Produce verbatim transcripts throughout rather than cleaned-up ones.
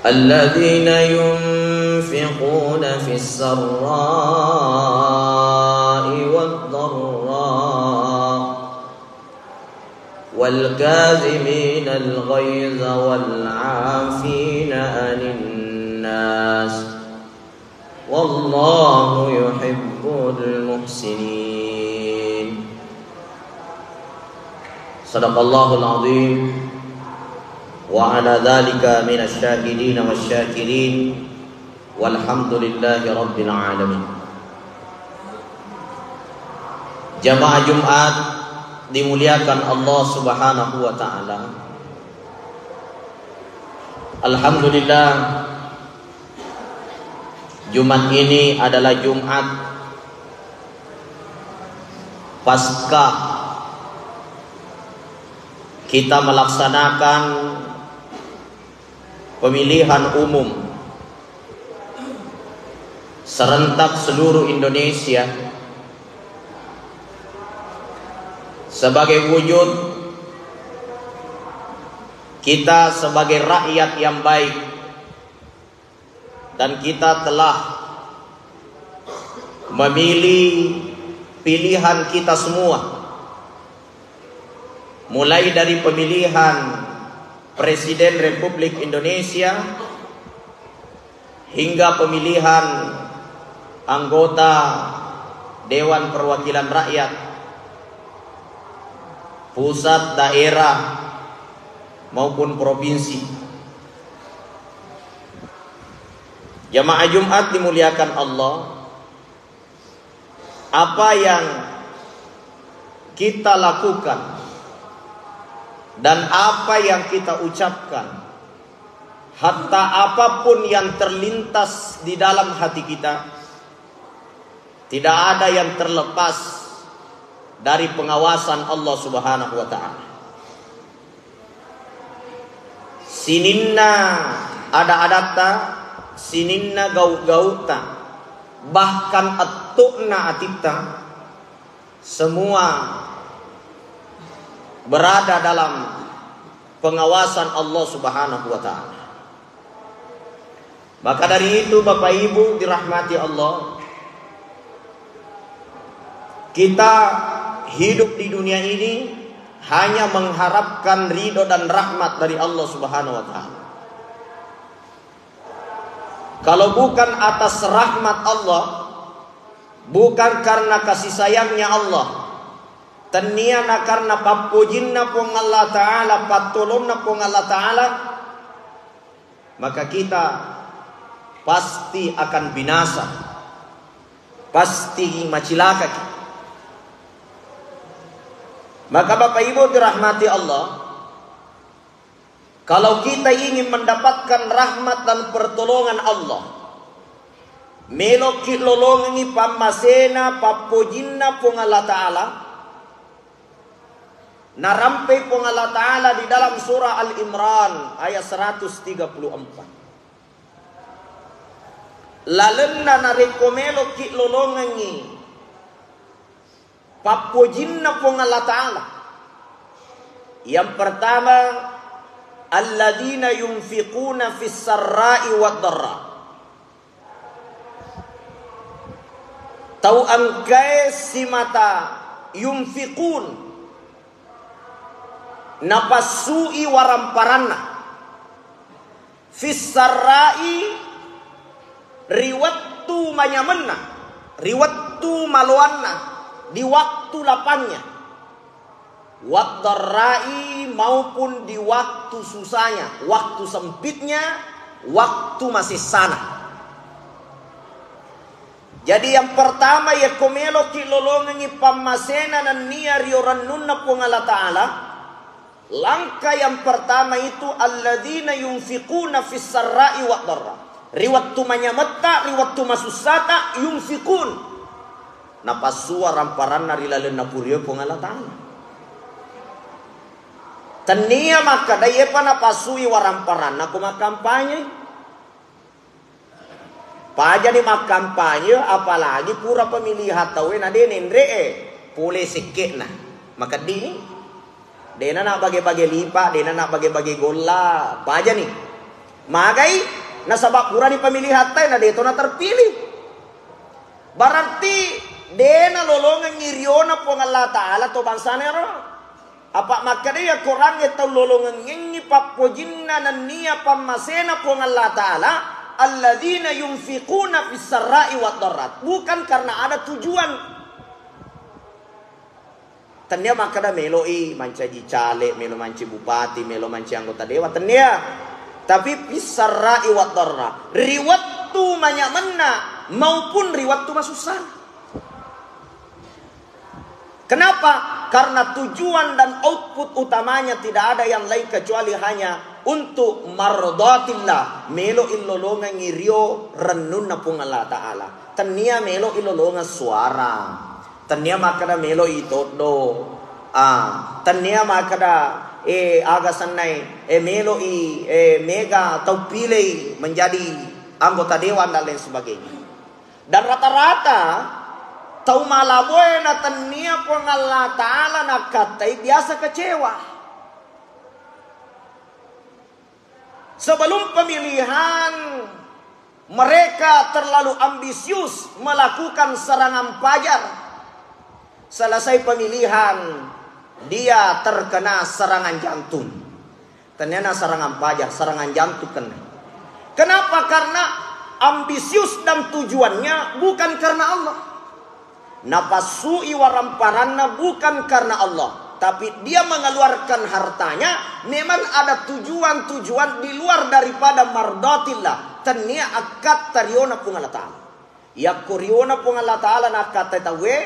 الذين ينفقون في السراء والضراء والكاظمين الغيظ والعافين عن الناس والله يحب المحسنين. صدق الله العظيم وعلى ذلك من الشاهدين والشاكرين والحمد لله رب العالمين. Jamaah Jumat dimuliakan Allah Subhanahu wa taala. Alhamdulillah, Jumat ini adalah Jumat pasca kita melaksanakan pemilihan umum serentak seluruh Indonesia sebagai wujud kita sebagai rakyat yang baik, dan kita telah memilih pilihan kita semua, mulai dari pemilihan Presiden Republik Indonesia hingga pemilihan anggota Dewan Perwakilan Rakyat pusat, daerah, maupun provinsi. Jamaah Jumat dimuliakan Allah, apa yang kita lakukan dan apa yang kita ucapkan, hatta apapun yang terlintas di dalam hati kita, tidak ada yang terlepas dari pengawasan Allah Subhanahu wa taala. Sininna ada-adatta, sininna gau-gauta, bahkan ettu'na atitta, semua berada dalam pengawasan Allah Subhanahu wa taala. Maka dari itu, Bapak Ibu dirahmati Allah, kita hidup di dunia ini hanya mengharapkan ridho dan rahmat dari Allah Subhanahu wa taala. Kalau bukan atas rahmat Allah, bukan karena kasih sayangnya Allah, tennia na karena pappojinna Puang Allah Ta'ala, pattolonna Puang Allah Ta'ala, maka kita pasti akan binasa, pasti macilakaki. Maka Bapak Ibu dirahmati Allah, kalau kita ingin mendapatkan rahmat dan pertolongan Allah, meloki lolongengi pammasena, pappojinna Puang Allah Ta'ala, narampei Puang Allah Ta'ala di dalam surah Al-Imran ayat seratus tiga puluh empat. Lalenna narekko meloki lolongengi pappojinna Puang Allah Ta'ala. Yang pertama, alladzina yunfiquna fis sarra'i wad dharra. Tau engkae simata yunfiqun, napassui waramparanna. Fis sarra'i, ri wettu manyamenna, ri wettu maloanna, di waktu lapangnya. Wad dharra'i, maupun di waktu susahnya, waktu sempitnya, waktu masessana. Jadi, yang pertama, yakko meloki lolongengi pammasena nennia rio rennunna Puang Allah Ta'ala, langkah yang pertama itu, alladzina yunfiquna fis sarra'i wad dharra. Ri wettu manyametta, ri wettu masussata, yunfiqun. Napassua ramparanna ri lalenna purio Puang Allah Ta'ala. Tennia makkeda, iyepa napassui waramparanna ko makkampanye. Pajani makkampanye, apalagi pura pemilihan tauwe na de nenre'e pole sekke'na. Makeddini, dena na bage-bage lipa, dena na bage-bage golla, pajani. Magai, nasaba purani pemilihan tai na deto na terpilih. Berarti de nalolongengngi riona Puang Allah Ta'ala to bangsana ero. Apa makkeda iya Korangnge tau lolongengngi pappojinna nennia pammasena Puang Allah Ta'ala, alladzina yunfiquna fis sarra'i wad dharra. Bukan karena ada tujuan. Tennia makkeda melo'i mancaji caleg, melo mancaji bupati, melo mancaji anggota dewan, tennia. Tapi fis sarra'i wad dharra, ri wettu manyamenna maupun ri wettu masussa. Kenapa? Karena tujuan dan output utamanya tidak ada yang lain kecuali hanya untuk mardatillah, melo illolongengngi rio rennunna Puang Allah Ta'ala. Tennia melo illolongeng suara. Tennia makkeda melo'i toddo. Ah, tennia makkeda, eh, aga sennai, eh, melo'i, eh, mega tau pilei menjadi anggota dewan dan lain sebagainya. Dan rata-rata tau malaboe na tennia Puang Allah Ta'ala nakkattai biasa kecewa. Sebelum pemilihan, mereka terlalu ambisius melakukan serangan pajar. Selesai pemilihan, dia terkena serangan jantung. Tenniana serangan pajar, serangan jantung kena. Kenapa? Karena ambisius dan tujuannya bukan karena Allah. Napassui waramparanna bukan karena Allah, tapi dia mengeluarkan hartanya memang ada tujuan-tujuan di luar daripada mardatillah. Tennia akkatta riona Puang Allah Ta'ala. Yakko riona Puang Allah Ta'ala nakkattai tauwe,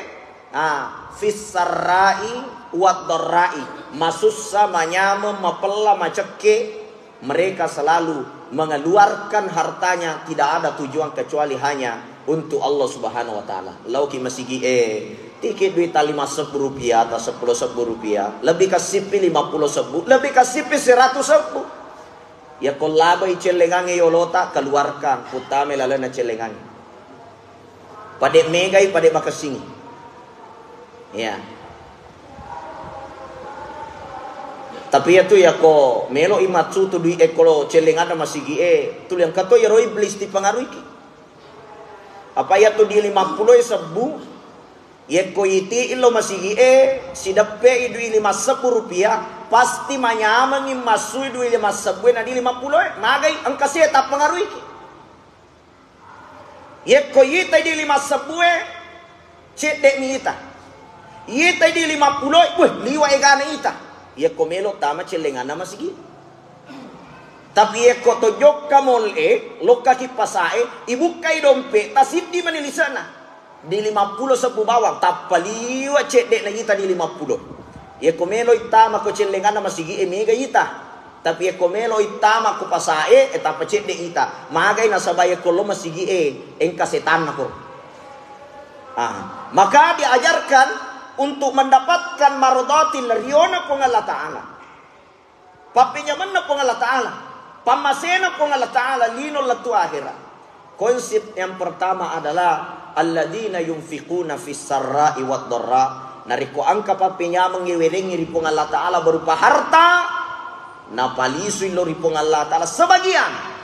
ah, fis sarra'i wad dharra'i, masussa, manyameng, mapella, macekke, mereka selalu mengeluarkan hartanya tidak ada tujuan kecuali hanya untuk Allah Subhanahu wa Ta'ala. Laoki masigi e, tiki duita lima sebbu rupiah atau seppulo sebbu rupiah, lebih kasippi lima pulo sebbu, lebih kasippi seratus sebbu. Yakko labai cellengangnge yolota, keluarkan, putame lalena cellengangnge. Pade megai, pade makessingi. Ya. Tapi iyatu yakko melo i matsutu dui ekkolo cellenganna masigi e, tuli engka to iyaro iblis tipengaruiki. Apa iyatu di lima pulo e sebbu, yekko iti illo masigi e, sideppe i dui lima sebbu rupiah, pasti manyamengi massui dui lima sebbu e na di lima pulo e, magai engka sia tappengaruiki. Yekko yitai di lima sebbu e, cedde mi ita. Yitai di lima pulo e, weh, liwa egana ita. Yekko melo tama cellenganna masigi. Tapi yekko to jokka mall e, lokkaki pasa e, ibukkai dompe ta siddi mani lisena. Di lima pulo sebbu bawang, tappa liwa cedde na ita di lima pulo. Yekko melo i tama ko cellenganna masigi e, mega ita. Tapi yekko melo i tama ko pasa e, e tappa cedde ita. Magai nasaba yekko lo masigi e, engka setanna ko. Ah, maka diajarkan untuk mendapatkan mardatil riona Puang Allah Ta'ala. Pappenyamenna Puang Allah Ta'ala, pammasena Puang Allah Ta'ala lino lettu akhera. Konsep yang pertama adalah alladzina yunfiquna fis sarra'i wad dharra. Narekko engka pappenyameng werengngi ri Puang Allah Ta'ala berupa harta, napalisui lo ri Puang Allah Ta'ala sebagian.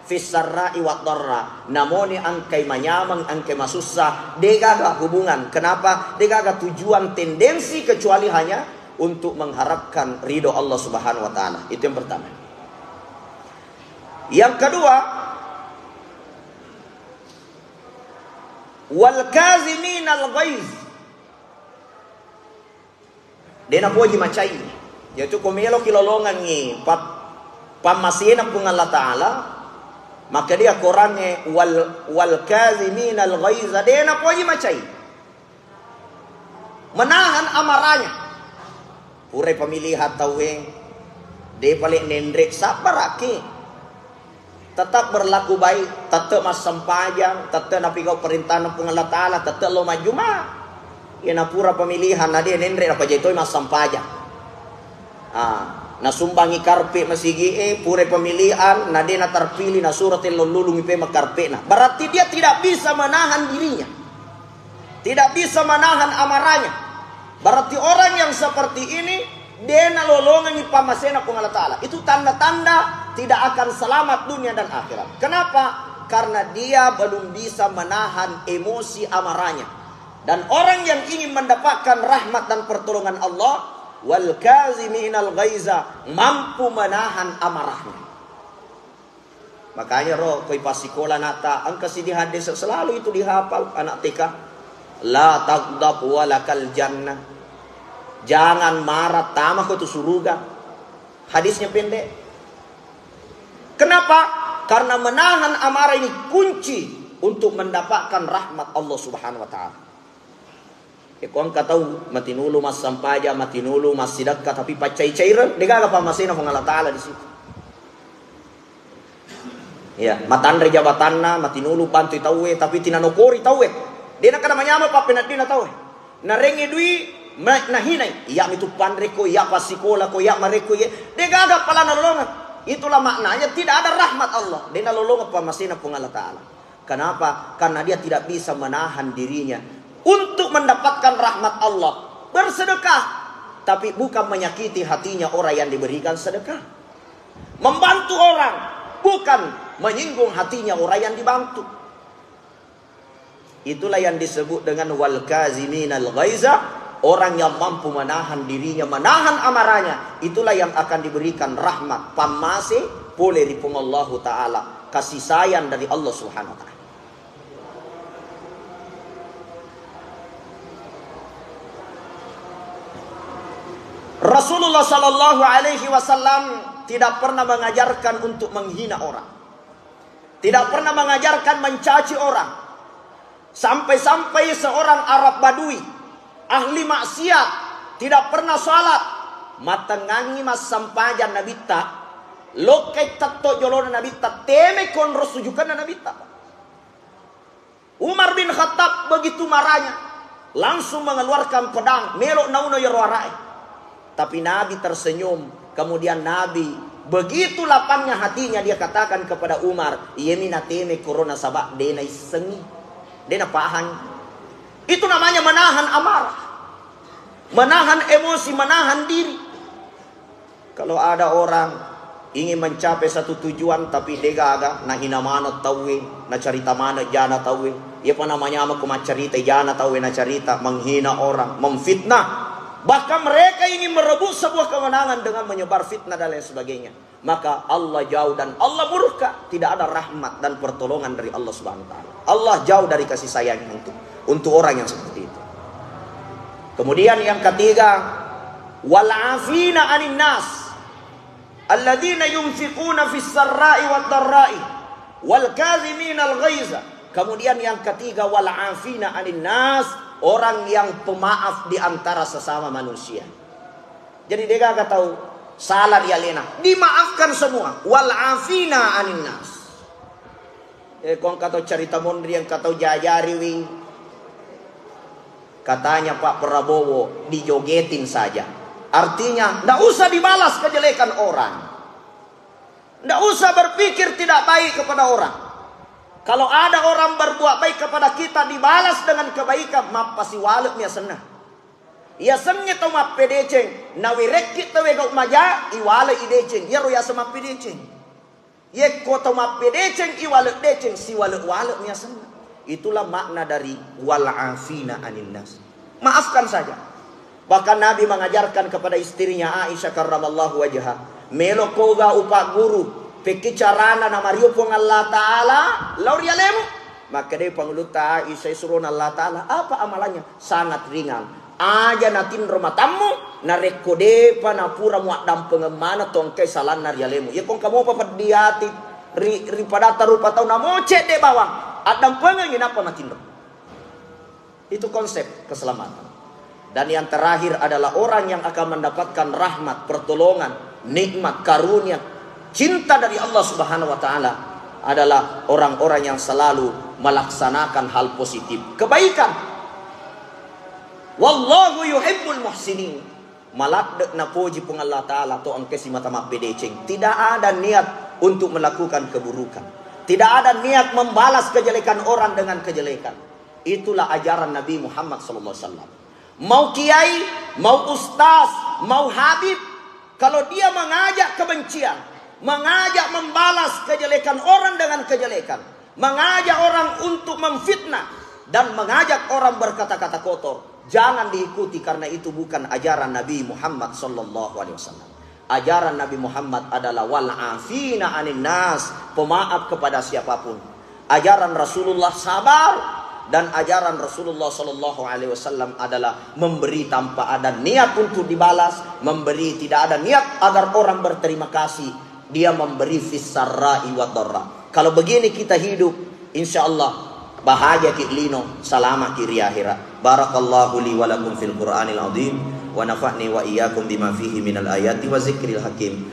Fis sarra'i wad dharra, namoni engkai manyameng, engkai masussa, degaga hubungan. Kenapa? Degaga tujuan, tendensi kecuali hanya untuk mengharapkan ridho Allah Subhanahu wa Ta'ala. Itu yang pertama. Yang kedua, wal kaziminal ghaiz. De napoji macai. Yaitu ko meloki lolongengngi pap-, pammasena Puang Allah Ta'ala, maka dia korangnge wal, wal kaziminal ghaiza, de napoji macai. Menahan amarahnya. Purai pemilihan tauwe, de pale nenre, sabbaraki. Tetap berlaku baik, tette massempajang, tette napigau perintahna Puang Allah Ta'ala, tette lo majjuma. Iya napura pemilihan, na de nenre, napajaitoi massempajang. Ah, nasumbangi karpe masigi e, pura pemilihan, na de naterpilih, nasuro tello lulungi pe makarpena. Berarti dia tidak bisa menahan dirinya. Tidak bisa menahan amarahnya. Berarti orang yang seperti ini, de nalolongengi pammasena Puang Allah Ta'ala. Itu tanda-tanda tidak akan selamat dunia dan akhirat. Kenapa? Karena dia belum bisa menahan emosi amarahnya. Dan orang yang ingin mendapatkan rahmat dan pertolongan Allah, wal kaziminal ghaiza, mampu menahan amarahnya. Makanya ro, koi passikola nata, engka sidi hadis selalu itu dihafal anak T K. La taghdab walakal jannah. Jangan marah, tamako tu suruga. Hadisnya pendek. Kenapa? Karena menahan amarah ini kunci untuk mendapatkan rahmat Allah Subhanahu wa Ta'ala. Eko engka tau matinulu massampaja, matinulu massidekka, tapi paccai-caireng, degaga pammasena Puang Allah Ta'ala di situ. Ya, matanre jabatanna, matinulu bantui tauwe, tapi tinanokori tauwe. Dena kada manyameng pappeneddina tauwe. Narengngi dui, ma-, nahinai. Iya mitu panreko, iya passikolako, iya marekko, iya. Degaga pala nalolongeng. Itulah maknanya tidak ada rahmat Allah. Dena lolongeng pammasena Puang Allah Ta'ala. Kenapa? Karena dia tidak bisa menahan dirinya untuk mendapatkan rahmat Allah. Bersedekah, tapi bukan menyakiti hatinya orang yang diberikan sedekah. Membantu orang, bukan menyinggung hatinya orang yang dibantu. Itulah yang disebut dengan wal kaziminal ghaiza, orang yang mampu menahan dirinya, menahan amarahnya, itulah yang akan diberikan rahmat, pammase pole ri Puang Allahu Ta'ala, kasih sayang dari Allah Subhanahu wa Ta'ala. Rasulullah Shallallahu Alaihi Wasallam tidak pernah mengajarkan untuk menghina orang, tidak pernah mengajarkan mencaci orang. Sampai-sampai seorang Arab Badui, ahli maksiat, tidak pernah salat, matengngangi massampajang Nabitta, lokkai tetto jolona Nabitta, teme konro sujukanna Nabitta. Umar bin Khattab begitu marahnya, langsung mengeluarkan pedang, melo nauno yero arae. Tapi Nabi tersenyum. Kemudian Nabi, begitu lapangnya hatinya, dia katakan kepada Umar, "Iyemi nateme korona sabak de naissengi, de napahangi." Itu namanya menahan amarah, menahan emosi, menahan diri. Kalau ada orang ingin mencapai satu tujuan tapi degaga, nahina maneng tauwe, nacarita maneng jana tauwe, iyapa namanya mako maccarita jana tauwe, nacarita, menghina orang, memfitnah. Bahkan mereka ingin merebut sebuah kemenangan dengan menyebar fitnah dan lain sebagainya. Maka Allah jauh dan Allah murka, tidak ada rahmat dan pertolongan dari Allah Subhanahu wa Ta'ala. Allah jauh dari kasih sayang untuk untuk orang yang seperti itu. Kemudian yang ketiga, wal afina anin nas, alladzina yunfiquna fis sarra'i wad darra'i, wal kaziminal ghaiza. Kemudian yang ketiga, wal afina anin nas, orang yang pemaaf di antara sesama manusia. Jadi degaga tau salah ri alena, dimaafkan semua. Wal afina anin nas. Eh, ko engka tau carita monri, engka tau jajariwi. Katanya Pak Prabowo, dijogetin saja. Artinya, ndak usah dibalas kejelekan orang. Ndak usah berpikir tidak baik kepada orang. Kalau ada orang berbuat baik kepada kita, dibalas dengan kebaikan, mappasiwale'mi asenna. Yasengnge tau mappedeceng, nawerekki tauwe gau maja, iwale'i deceng. Iyaro yaseng mappedeceng. Yekko tau mappedeceng, iwale deceng, siwale-wale'mi asenna. Itulah makna dari wal afina anin nas. Maafkan saja. Bahkan Nabi mengajarkan kepada istrinya Aisyah karramallahu wajha, "Melo koga upagguru, pekki carana namario Puang Allah Ta'ala lao ri alemu?" Makkedai Pangulutta Aisyah, surona Allah Ta'ala, apa amalannya? Sangat ringan. Aja natinro matammu, narekko depa napura muaddampengeng maneng to engkai salanna ri alemu. Iya ko engka mopa peddi ati ri, ri padatta rupa tau, namo cedde bawang, addampengengi nappa matinro. Itu konsep keselamatan. Dan yang terakhir adalah orang yang akan mendapatkan rahmat, pertolongan, nikmat, karunia, cinta dari Allah Subhanahu wa Ta'ala adalah orang-orang yang selalu melaksanakan hal positif, kebaikan. Wallahu yuhibbul muhsinin. Maladde napoji Puang Allah Ta'ala to engka simata mappedeceng. Tidak ada niat untuk melakukan keburukan. Tidak ada niat membalas kejelekan orang dengan kejelekan. Itulah ajaran Nabi Muhammad sallallahu alaihi wasallam. Mau kiai, mau ustaz, mau habib, kalau dia mengajak kebencian, Mengajak membalas kejelekan orang dengan kejelekan, mengajak orang untuk memfitnah, dan mengajak orang berkata-kata kotor, jangan diikuti, karena itu bukan ajaran Nabi Muhammad sallallahu alaihi wasallam. Ajaran Nabi Muhammad adalah wal afina anin nas, pemaaf kepada siapapun. Ajaran Rasulullah sabar, dan ajaran Rasulullah sallallahu alaihi wasallam adalah memberi tanpa ada niat untuk dibalas, memberi tidak ada niat agar orang berterima kasih. Dia memberi fis sarra'i wad dharra. Kalau begini kita hidup, insya Allah bahagia ki lino, salama ki ri akhirat. Barakallahu li wa lakum fil Qur'anil azim, wa nafa'ni wa iyyakum bima fihi minal ayati wa zikril hakim.